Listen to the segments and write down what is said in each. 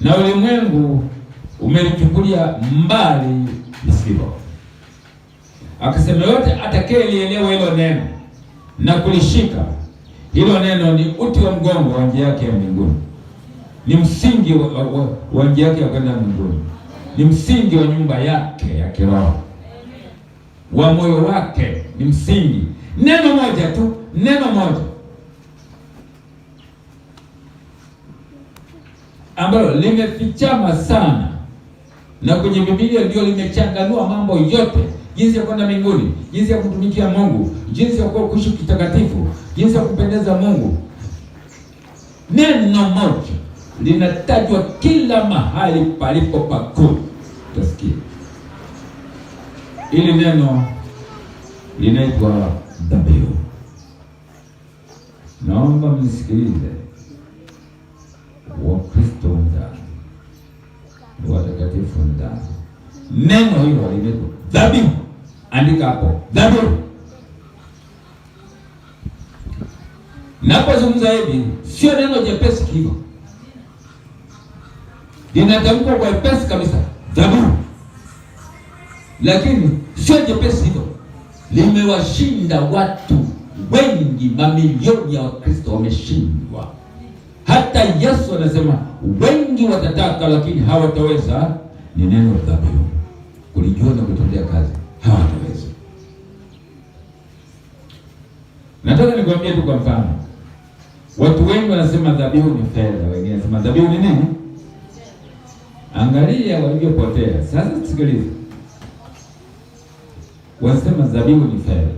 Na ulimwengu umelichukulia mbali lisivyo. Akasema yote atakayelielewa hilo neno na kulishika hilo neno ni uti wa mgongo wa njia yake ya mbinguni, ni msingi wa njia yake ya kwenda mbinguni, ni msingi wa nyumba yake ya kiroho, wa moyo wake, ni msingi. Neno moja tu, neno moja ambalo limefichama sana na kwenye Biblia ndio limechanganua mambo yote, jinsi ya kwenda mbinguni, jinsi ya kutumikia Mungu, jinsi ya kuwa kuishi kitakatifu, jinsi ya kupendeza Mungu. Neno moja linatajwa kila mahali palipo pakuu, utasikia ili neno linaitwa dhabihu. Naomba mnisikilize Wakristo wenzangu, watakatifu wenzangu, neno hilo linaitwa dhabihu. Andika hapo dhabihu. Napozungumza hivi, sio neno jepesi hivyo, linatamkwa kwa wepesi kabisa, dhabihu, lakini sio jepesi hivyo. Limewashinda watu wengi, mamilioni ya Wakristo wameshindwa. Hata Yesu anasema wengi watataka, lakini hawataweza. Ni neno dhabihu, kulijua na kutendea kazi, hawataweza. Nataka nikwambie tu kwa mfano, watu wengi wanasema dhabihu ni fedha, wengine wanasema dhabihu ni nini? Angalia walivyopotea. Sasa sikiliza, wanasema dhabihu ni fedha,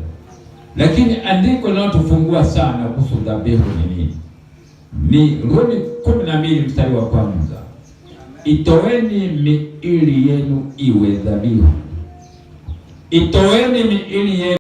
lakini andiko linalotufungua sana kuhusu dhabihu ni nini? Ni Rumi 12 mstari wa kwanza, itoweni miili yenu iwe dhabihu, itoweni miili yenu